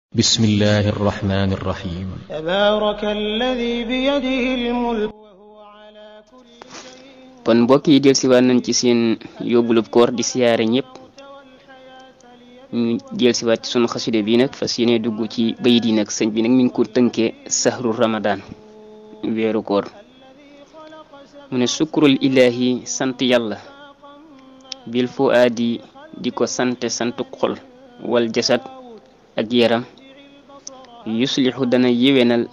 بسم الله الرحمن الرحيم تبارك الذي بيده الملك وهو على كل شيء kon mbokk yi dellusiwaat nañ ci seen yóbbulub koor di siyaare ñëpp ñu dellusiwaat ci sunu xaside bi nag fas yéene dugg ci bayit yi nag sëñ bi nag mi ngi ko tënkee sahru ramadan weeru koor mu ne sukrul ilahi sant yàlla bil fuaadi di ko sant xol wal jasad ak yaram yuslihu dana yewenal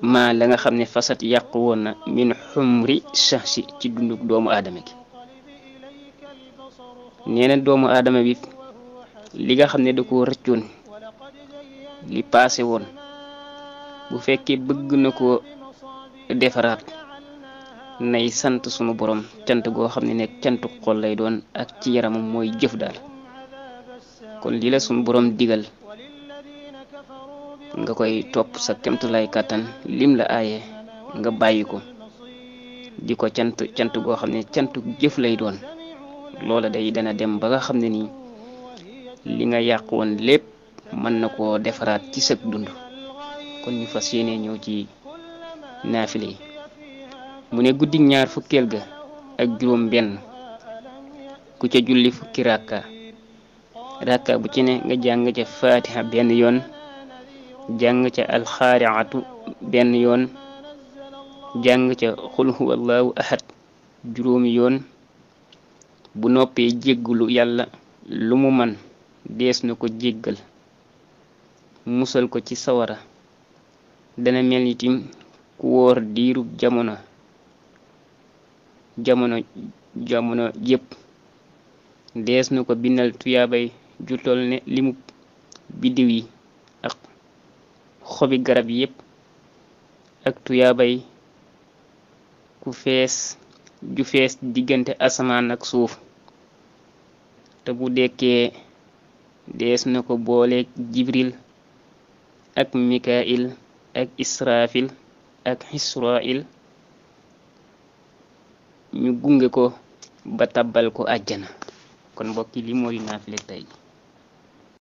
ma la nga xam ne fasat yàqu woon na min xumri shahsi ci dunduk doomu aadama gi nee na doomu aadama bi li nga xam ne da ko rëccoon li paase woon bu fekkee bëgg na ko defaraat nay sant sunu borom cant goo xam ne nekk cantu xol lay doon ak ci yaramam mooy jëf daal kon li la sunu borom digal nga koy topp sa kemtulay kàttan lim la aaye nga bàyyi ko di ko cant goo xam ne cantu jëf lay doon loola day dana dem ba nga xam ne nii li nga yàq woon lépp mën na koo defaraat ci sëg dund kon ñu fas yéene ñëw ci naafile yi mu ne guddi ñaar fukkeel ga ak juróom benn ku ca julli fukki rakka bu ci ne nga jàng ca fatiha benn yoon jàng ca alxaariatu benn yoon jàng ca xul huwallahu ahad juróomi yoon bu noppee jéggulu yàlla lu mu man dees na ko jéggal musal ko ci sawara dana mel nitim ku wóor diirub jamono yépp dees na ko bindal tuyaabay ju tol ne limub biddiw yi ak xobi garab yépp ak tuyaabay ju fees diggante asamaan ak suuf te bu dekkee dees na ko booleeg jibril ak mikail ak israfil ak israil ñu gunge ko ba tabbal ko àjjana kon mbokki li mooy naafile tey